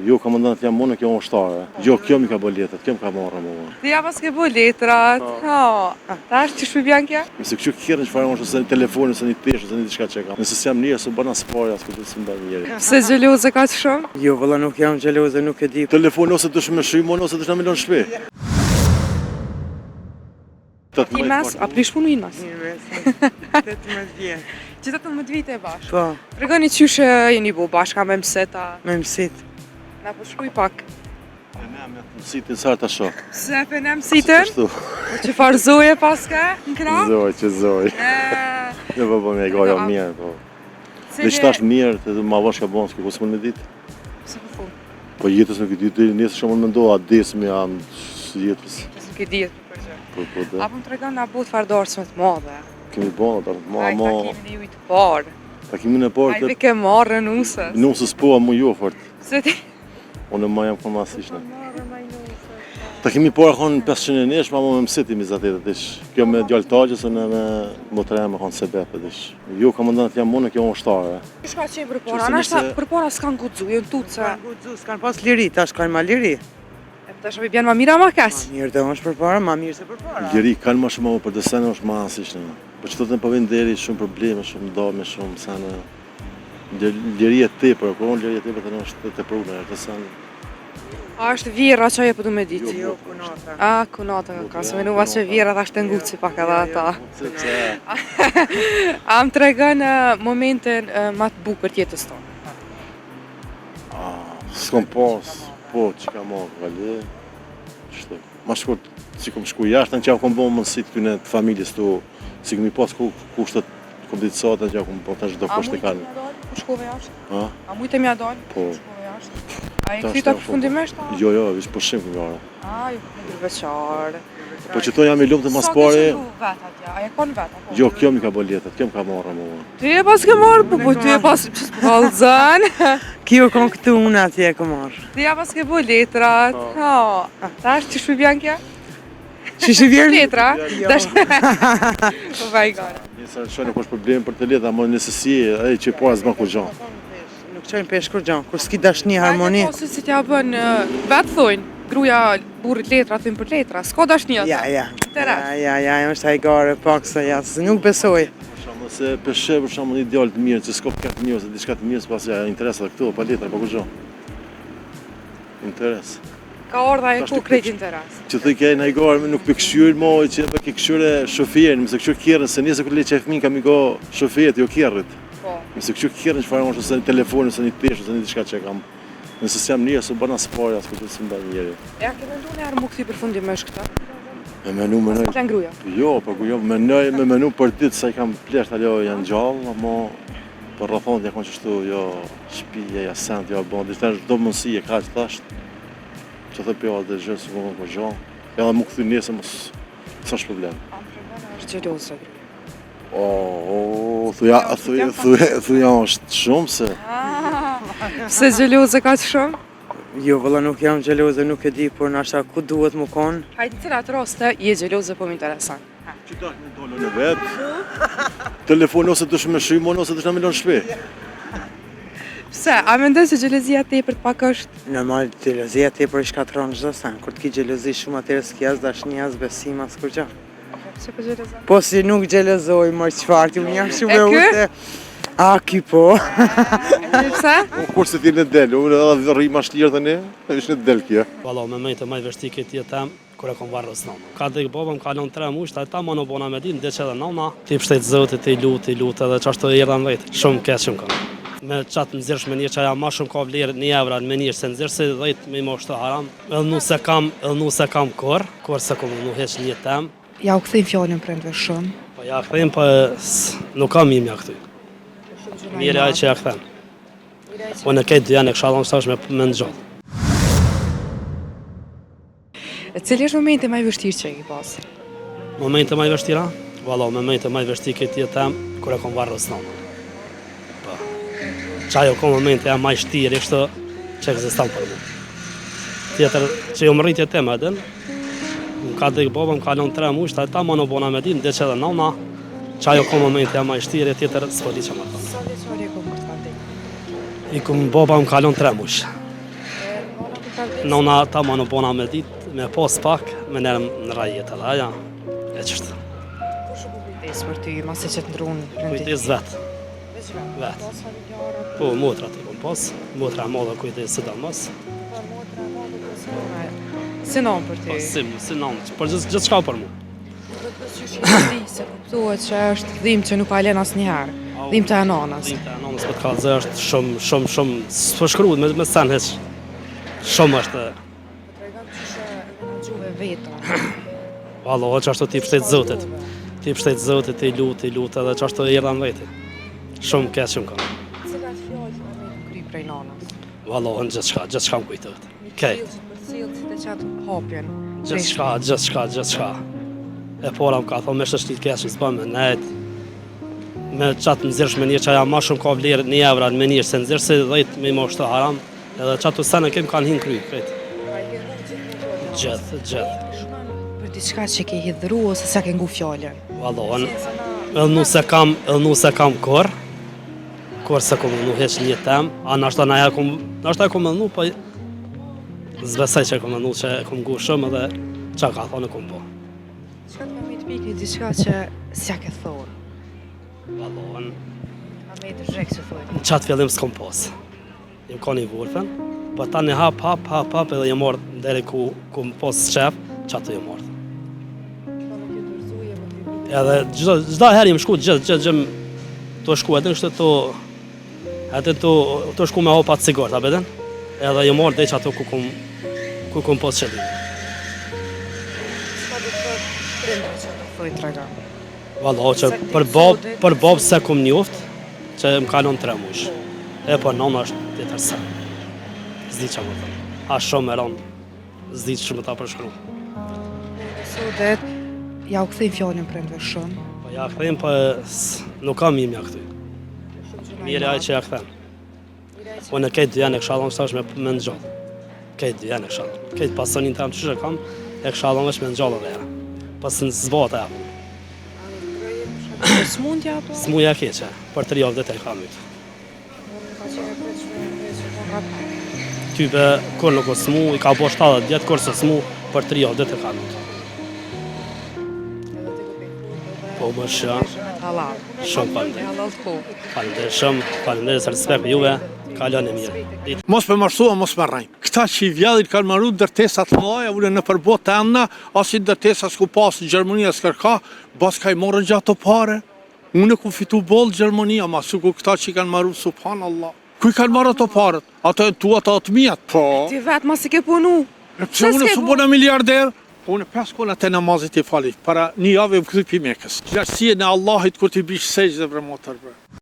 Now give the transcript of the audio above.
Jo, kam menduar të jam unë, kjo është ushtare. Jo, kjo më ka bërë letrat, kjo më ka marrë mua. Ti ja paske bo letrat. Po. Ha. Tash qysh po bjen kjo? Nëse kështu kjerën çfarë është ose në telefon ose një teshë ose një diçka që kam. Nëse s'jam mirë, s'u bën as fare, as ku do të më njeri. Pse xheloze kaq shumë? Jo, vëlla nuk jam xheloze, nuk e di. Telefon ose dush me shy mon ose dush na me lënë shtëpi. Ti mes, a prish punu i mes? Një mes, 18 vjetë. Që 18 vite e bashkë. Po, Tregoni qysh e jeni bo bashkë, a me mëseta? me mësit. Na po shkruj pak. E ne me të mësitin sa ta shoh. Se pe ne mësitën? Kështu. Po që farë zoje paske në krah? Zoj, që zoj. E, Ne po po me goja mirë, po. cili- Dhe që tash mirë, të ma vosh ka bon, s'ke ku s'mund me ditë. Se po thu? Po jetës nuk i di deri nesër shumë mendo a desmi a në jetës. Jetës nuk i dihet për gjë. Po po dhe. Apo më tregon na bëu farë darsme të madhe. Kemi bën atë ma Ai ma takimin e juj të parë. takimin e parë Ai të ve ke marrë nusës. nusës po a mu jo fort. Se ti Unë ma jam kon masishne. Takimi i parë kon 501, ma më mësiti mi zatet dish. Kjo me djalë tagjës unë me motra me kon sebep dish. Jo kam menduar të jam unë kjo ushtare. Qysh ka qenë përpara? Qysh se Nashta nëse- përpara s'kan guxu, janë tutë se. S'kan guxu, s'kan pas liri, tash kanë ma liri. E po tash a bjen ma mirë a ma keq? Ma mirë të është përpara, ma mirë se përpara. Liri kanë më shumë për të sene është ma asishne. Po që të po vjen deri shumë probleme, shumë dame, shumë sene. Liri e tepër, po unë liri e tepër tani është e tepruar, të sene. A është vjehrra që ajo po du me ditë? Jo, kunata. A, kunata ka ka, se menova që vjehrra tash të nguci pak edhe ata. Sepse A më tregon eh, momentin eh, ma të bukur të jetës tonë? a, s'kom pas, po që ka marrë vale, qështu. Ma shkurt, si kom shku jashtë, në që ja kom bo mundësit këtyne të familjes tu, si kemi pas ku, kushtet komplikatë që ja kom bo, tash do A kushte mujtë kanë. m'ja dalë kur shkove jashtë? Ha? A mujtë m'ja dalë Po. kur shkove jashtë? A e Tash kthyta ja kom bo. përfundimisht? a? Jo, jo, veç pushim kom gara. A, ju po përveçar. Po që to jam i lumtë mas Sa ke pari, qëndru vet atje? A e kon vet apo? jo, kjo mi ka bo letrat, kjo më ka marrë mua. Ti e pas ke marrë, po po ti e pas që s'po kallzon. Kjo kon këtu, unë atje e kom marrë. Ti ja pas ke bo letrat. Po. Ha. Tash qysh po bjen kjo? Qysh i vjen? Letra? Jo. Tash. Po vaj gara. Nëse shoh nuk është problem për të letra, më nëse si, ai që po as bën kurrgjë. Nuk qojnë pesh kur gjo, kur s'ki dashni, harmoni. Po si si t'ja bën eh, vet thonë, gruaja burrit letra, thënë për letra, s'ka dashni atë. Ja, ja. Interes. Ja, ja, ja, është ai gare pak se ja, se nuk besoj. Për shembull, se peshe për shembull një djalë të mirë që s'ka këtë të mirë ose diçka të mirë, s'pas ja interes edhe këtu, pa letra, pa kurrgjë. Interes. Ka ardha e Tash ku ti krejt kush- interes. Që thoj ke në garë nuk për këshyr mo, që e ke këshyre shoferin, mëse këshyr kjerrën, se nesër kur le që fëmin kam i go shoferit, jo kjerrit. Po. Mëse këshyr kjerrën çfarë është ose në telefon ose një teshë ose një diçka që kam. Nëse s'jam mirë, s'u bën as fare, as ku të s'm bën njeri. E a ke mendu një herë mu kthy përfundimisht këtë? Me menu, menoj. Plan gruaja. Jo, po ku jo, menoj, me menu për ditë sa i kam plesht ajo janë gjallë, ama për rrethon janë kon qështu, jo shtëpia, ja send, jo bon, diçka çdo mundësi e ka që thash. Që thë po atë gjë, s'u bën për gjë. Edhe mu kthy nesër mos s'është problem. A më tregon a është xheloze gruaja? O, o, thuja, thuja, thuja, thuja është shumë se Ah, Pse xheloze kaq shumë? Jo, vëlla nuk jam xheloze, nuk e di, por nashta ku duhet më kon. Hajde në cilat raste je xheloze po më intereson. Që dash me dolë në vet. Telefon ose dush me shy mon ose dush na me lënë shtëpi. Pse? A mendon se xhelozia tepërt pak është Normal, xhelozia tepër i shkatërron çdo sen. Kur të ki xhelozi shumë atëherë s'ki as dashni, as besim, as kurrgjë. Pse po xhelozon? Po si nuk xhelozoj, mor çfarë, ti unë jam shumë E e ky? ute. A, ky po. E pse? Po kurse ti në del, unë edhe rri ma shlirë tani, veç në del kjo. Valla, me mejtë më i vështirë këtë jetë tem, kur e kom varros nana. Ka dek baba, më ka lënë tre muaj, ta ma nuk bona me ditë, m'deq edhe nana. Ti pshtet Zotit, ti lut, ti lut edhe çashtu erdha në vetë. Shumë keq shumë kam. Me qatë nxirsh me një që aja ma shumë ka vlerë një evra me një se nxirsh se 10 me më është haram. Edhe nu se kam, edhe nu se kam kur, kur se kom nu heq një tem. Ja u kthejmë fjalën prindve shumë. Po ja kthejm, po s- nuk kam mirë mja këty. Mirë ai që ja kthen. Po në këtë dyja në kisha dhënë tash me me ngjall. E Cili është momenti më i vështirë që e ke pas? Momente më i vështira? Valla, momente më i vështirë këtë jetë tem, kur e kom varros nanën. Po. Qajo ko momente jam më i shtirë, kështu që ekziston për mua. Tjetër, që jo më rritje tem edhe, më ka dek baba, më ka lënë tre muaj, ta ma nuk bona me ditë, m'deq edhe nana. Qajo ko momente jam më i shtirë, tjetër s'po di ç'a më thonë. Sa vjeçar je kur të ka vdekur? I kum baba më ka lënë tre muaj. Nona tamam u bona me ditë, me pas pak, me nërë në rajet edhe aja, e qështu. Kush u bo kujdes për ty, masi që të ndrrun prindit? Kujdes vetë. Vetë. Po, motrat i kom pas, motra e madhe kujdes sidomos. Po, motra e madhe po si nonë. Si nonë për ty? Po, si, si nonë, për gjithë, gjithçka për mu. Po, të qysh i di, se kuptohet që është dhimë që nuk a len asnjëherë. Dhimta e nanës. Dhimta e nanës, po të kallzoj është shumë, shumë, shumë, s'po shkruhet me, me sen hiç. Shumë është. Po tregon qysh e menaxhove veten. Valla, qashtu t'i pshtet Zotit. T'i pshtet Zotit, t'i lut, t'i lut edhe qashtu erdha në veti. Shumë keq shumë kam. Cilat fjalë të kanë mbetur n'kry prej nanës? Valla, unë gjithçka, gjithçka më kujtohet. Kejt. Një këshillë që të përcjell si të qatë hapjen. Gjithçka, gjithçka, gjithçka. E para më ka thonë me shoqni t'keqe s'bën me nejt. Me qatë nxirsh me një që aja ma shumë ka vlerë një evra me një se nxirsh se dhejt me i mos të haram. Edhe qato sene kem kanë hinë kry, krejt. Gjithë, gjithë. Për diçka që ke hidhru ose s'e ke ngu fjalën? Valla, unë edhe nu se kam, edhe nu se kam kurr, kurr s'e kom nu hiç një tem, a nashta na ja kom, nashta e kom nu, po s'besoj që e kom nu që e kom ngu shumë edhe qa ka thonë e kom bo. Çka të ka met pikë diçka që s'ja ke thonë? Valla, unë... Ka met zhek që thojnë. Në qatë fillim s'kom pas. Jam kon i vorfën, po tani hap, hap, hap, hap edhe jam ardhë deri ku, ku më pos qef, qaty jam ardhë. Edhe çdo çdo herë jam shku gjithë gjithë gjithë të shku edhe kështu të edhe të të shku me hapa të sigurt, a po din? Edhe jam ardhë deri qaty ku kum ku kum pos qëllim. Çka do të thotë prindër që do thoj trega? Valla, që për bab, për bab s'e kum njoft, që më ka lënë tre mujsh. E po nëna është tjetër sen. S'di që më thënë. A shumë e rëndë, s'di që më ta përshkru. Sodet, ja u kthejmë fjalën prindve shumë. Po ja kthejmë, po nuk kam mirë m'ja kthy. Mirë ai që ja kthen. Po në këtë dyjan e kisha dhonë veç me, me ngjallë. Këtë dyjan e kisha dhonë. Këtë pasonin tam që kam, e kisha dhonë veç me ngjallë dhe ja. Pas në zbata ja. Smundja apo? Smundja e keqe, për tri javë dhe e kam mytë. Tybe, kur nuk o smu, i ka bo 70 vjetë, kur s'o smu, për tri javë dhe e kam mytë. Po më shumë. Shumë faleminderit. Faleminderit shumë, faleminderit respekt për juve. Kaloni mirë. Mos me mashtru, mos me rrejt. Këta që i vjedhin kanë maru ndërtesa të mëdha, unë nëpër botë enda, asi ndërtesa s'ku pas në Gjermani as kërka, bas ka i morën gjatë ato pare. Unë ku fitu boll Gjermani, ama sikur këta që i kanë maru subhanallah. Ku i kanë marrë ato paret? Ato e tua, ato të miat, po. Ti vetë mos i ke punu. E pse unë s'u bona miliarder? Po unë pesë kohë të namazit i fali, para një jave u kthy pi Mekës. Kënaqësinë e Allahit kur t'i bish sexhde bre motër bre.